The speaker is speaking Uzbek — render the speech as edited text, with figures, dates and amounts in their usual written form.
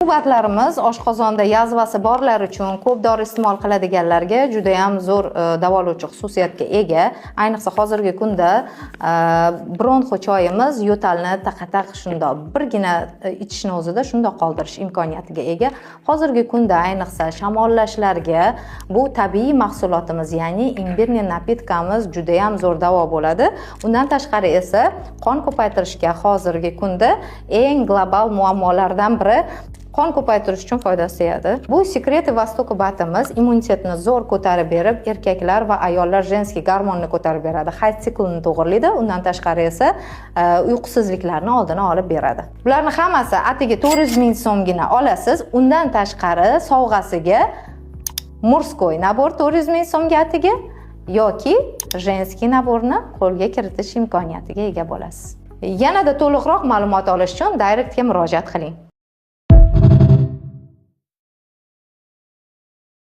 Bu БАД larimiz oshqozonda язва si borlar uchun, ko'p dori iste'mol qiladiganlarga judayam zo'r davolovchi xususiyatga ega. Ayniqsa hozirgi kunda bronxo choyimiz yo'talni taqa-taq shundoq birgina ichishni o'zida shundoq qoldirish imkoniyatiga ega. Hozirgi kunda ayniqsa shamollashlarga bu tabiiy mahsulotimiz, ya'ni имбирный напитка miz judayam zo'r davo bo'ladi. Undan tashqari esa qon ko'paytirishga, hozirgi kunda eng global muammolardan biri, qon ko'paytirish uchun foydasi tegadi. Bu Секреты Востока БАД imiz immunitetni zo'r ko'tarib berib, erkaklar va ayollar женский gormonni ko'tarib beradi, hayz siklini to'g'irlaydi. Undan tashqari esa uyqusizliklarni oldini olib beradi. Bularni hammasi atigi 400 ming so'mgina olasiz. Undan tashqari sovg'asiga мужской набор 400 ming so'mga atigi yoki женский набор ni qo'lga kiritish imkoniyatiga ega bo'lasiz. Yanada to'liqroq ma'lumot olish uchun directga murojaat qiling.